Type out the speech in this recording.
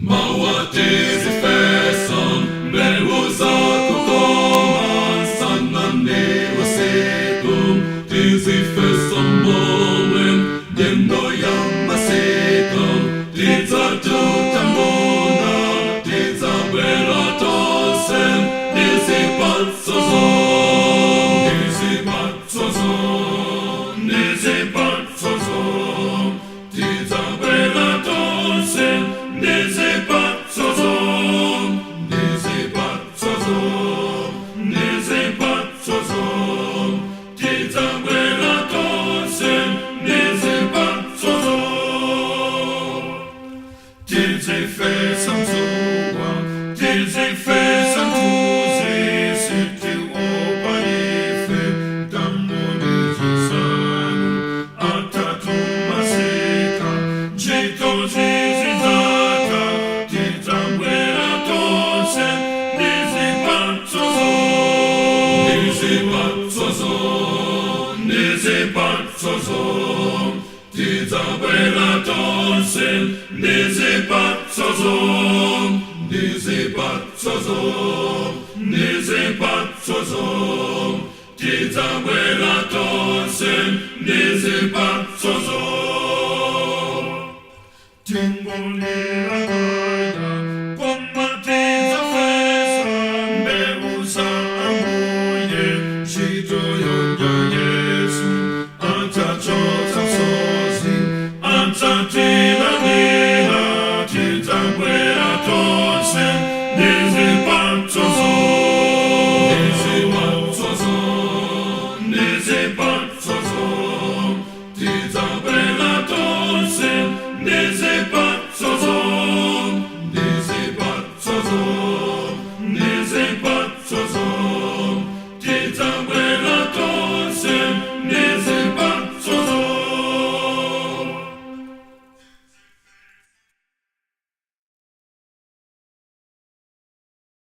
Mawa tizifesa mbewu zakukoma usana ndi usiku, tizifesa momwe nyengo ya masika, tidzatuta mbuna, tidzabwera tonse ndi zipatsozo, ndi zipatsozo, ndi zipatsozo, tidzabwera tonse ndi zipatsozo, ndi zipatsozo, ndi zipatsozo, tidzabwera tonse ndi zipatsozo. Tizifesa mzuwa, tizifesa mthunzi, sitiopa ife, mtambo ndi zisanu, atatu masika, ntchito zizidzatha, tidzabwera tonse ndi zipatsozo, ndi zipatsozo, ndi zipatsozo, tidzabwera tonse ndi zipatsozo, ndi zipatsozo, ndi zipatsozo, tidzabwera tonse ndi zipatsozo. Tingolira kaya, koma tidzafesa mbewu za Ambuye, ntchito yonga Yesu, adzachotsa msozi, adzatilandira.